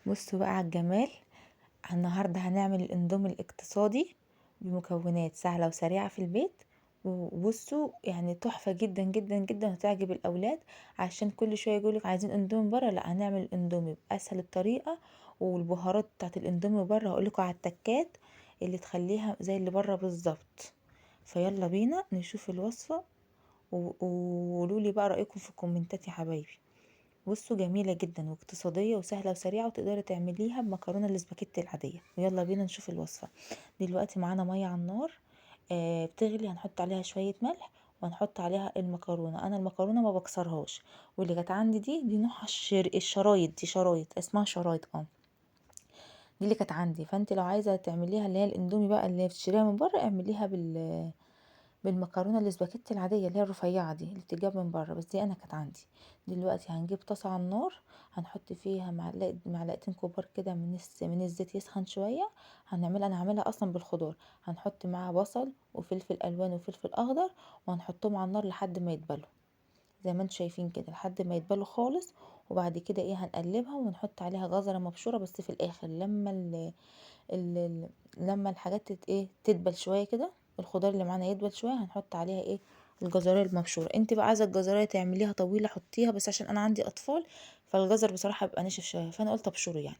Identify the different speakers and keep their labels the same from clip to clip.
Speaker 1: بصوا بقى على الجمال. النهاردة هنعمل الاندومي الاقتصادي بمكونات سهلة وسريعة في البيت، وبصوا تحفة جدا جدا جدا، هتعجب الأولاد عشان كل شوية يقولك عايزين اندومي بره. لا، هنعمل الاندومي بأسهل الطريقة، والبهارات بتاعت الاندومي بره هقولكوا على التكات اللي تخليها زي اللي بره بالظبط. فيلا بينا نشوف الوصفة وقولولي بقى رأيكم في الكومنتات يا حبايبي. بصوا جميلة جدا واقتصادية وسهلة وسريعة، وتقدري تعمليها بمكرونة الاسباجيتي العادية. ويلا بينا نشوف الوصفة. دلوقتي معانا مية على النار، بتغلي، هنحط عليها شوية ملح وهنحط عليها المكرونة. أنا المكرونة ما بكسرهاش، واللي كانت عندي دي نوعها الشرايط، دي شرايط اسمها شرايط، دي اللي كانت عندي. فانت لو عايزة تعمليها اللي هي الاندومي بقى اللي بتشتريها من بره، اعمليها بالمكرونة الاسباجيتي العادية اللي هي الرفيعة دي اللي بتتجاب من بره، بس دي أنا كانت عندي. دلوقتي هنجيب طاسة على النار، هنحط فيها معلقتين كبار كده من الزيت يسخن شوية. أنا هعملها أصلا بالخضار، هنحط معاها بصل وفلفل ألوان وفلفل أخضر، وهنحطهم على النار لحد ما يتبلوا زي ما انتم شايفين كده، لحد ما يتبلوا خالص. وبعد كده هنقلبها ونحط عليها جزرة مبشورة بس في الآخر، لما الحاجات تدبل شوية كده، الخضار اللي معانا يدبل شوية، هنحط عليها الجزرية المبشورة. انت بقى عايزة الجزرية تعمليها طويلة حطيها، بس عشان انا عندي اطفال فالجزر بصراحة بيبقى ناشف شوية، فانا قلت ابشره.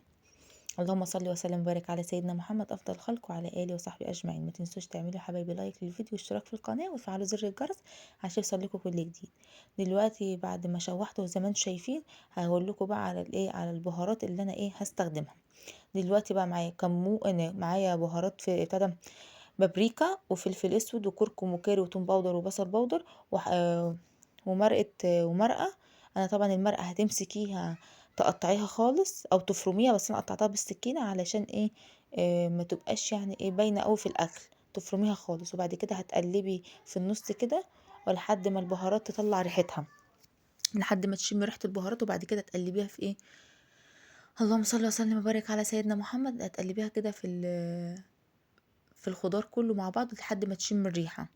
Speaker 1: اللهم صل وسلم وبارك على سيدنا محمد افضل الخلق وعلى اله وصحبه اجمعين. ما تنسوش تعملوا حبايبي لايك للفيديو واشتراك في القناه وتفعلوا زر الجرس عشان يوصل لكم كل جديد. دلوقتي بعد ما شوحته زي ما انتم شايفين، هقول لكم بقى على على البهارات اللي انا هستخدمها. دلوقتي بقى معايا كمون، انا معايا بهارات في بتاع ده، بابريكا وفلفل اسود وكركم وكاري وتوم باودر وبصل باودر ومرقه. انا طبعا المرقه هتمسكيها تقطعيها خالص او تفرميها، بس انا قطعتها بالسكينه علشان ما تبقاش باينه قوي في الاكل، تفرميها خالص. وبعد كده هتقلبي في النص كده ولحد ما البهارات تطلع ريحتها، لحد ما تشم ريحه البهارات. وبعد كده تقلبيها في ايه، اللهم صل وسلم وبارك على سيدنا محمد، هتقلبيها كده في الخضار كله مع بعض لحد ما تشم الريحه.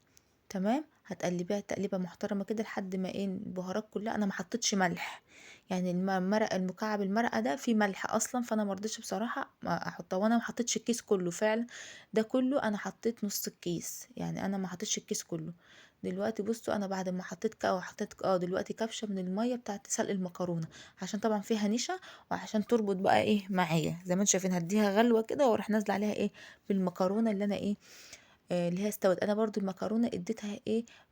Speaker 1: تمام، هتقلبيها تقليبه محترمه كده لحد ما البهارات كلها. انا ما حطيتش ملح، المرق المكعب المرقه ده فيه ملح اصلا، فانا ما رضيتش بصراحه ما احطه، وانا ما حطيتش الكيس كله فعلا، ده كله انا حطيت نص الكيس، يعني انا ما حطيتش الكيس كله. دلوقتي بصوا انا بعد ما حطيت وحطيت دلوقتي كبشه من الميه بتاعت سلق المكرونه، عشان طبعا فيها نشا وعشان تربط بقى معايا زي ما انتم شايفين. هديها غلوه كده واروح نازله عليها بالمكرونه اللي انا اللي هي استوت. انا برضو المكرونه اديتها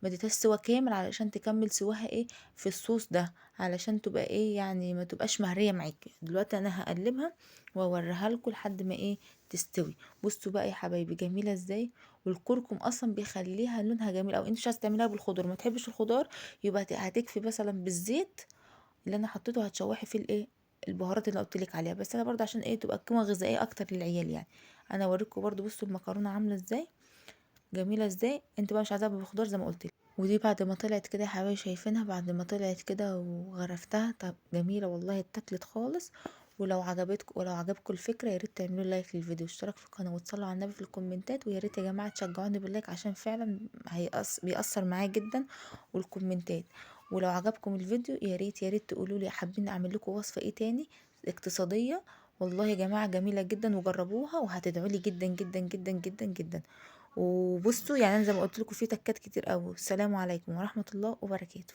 Speaker 1: ما اديتهاش سوا كامل علشان تكمل سواها في الصوص ده، علشان تبقى ما تبقاش مهريه معاكي. دلوقتي انا هقلبها واوريها لكم لحد ما تستوي. بصوا بقى يا حبايبي جميله ازاي، والكركم اصلا بيخليها لونها جميل. او انت مش عايزه تعمليها بالخضار، ما تحبش الخضار، يبقى هتكفي مثلا بالزيت اللي انا حطيته، هتشوحي فيه البهارات اللي قلت لك عليها. بس انا برضو عشان تبقى قيمه غذائيه اكتر للعيال. انا اوريكم برضو بصوا المكرونه عامله ازاي، جميله ازاي. انت بقى مش عايزاها بالخضار زي ما قلت لك. ودي بعد ما طلعت كده يا حبايبي شايفينها، بعد ما طلعت كده وغرفتها، طب جميله والله، اتاكلت خالص. ولو عجبكم الفكره يا ريت تعملوا لايك للفيديو واشتراك في القناه وتصلوا على النبي في الكومنتات. ويا ريت يا جماعه تشجعوني باللايك عشان فعلا بيأثر معايا جدا، والكومنتات. ولو عجبكم الفيديو يا ريت يا ريت تقولوا لي حابين اعمل لكم وصفه ايه تاني اقتصاديه. والله يا جماعه جميله جدا، وجربوها وهتدعوا لي جدا جدا جدا جدا جدا. وبصوا انا زي ما قلت لكم في تكات كتير قوي. السلام عليكم ورحمه الله وبركاته.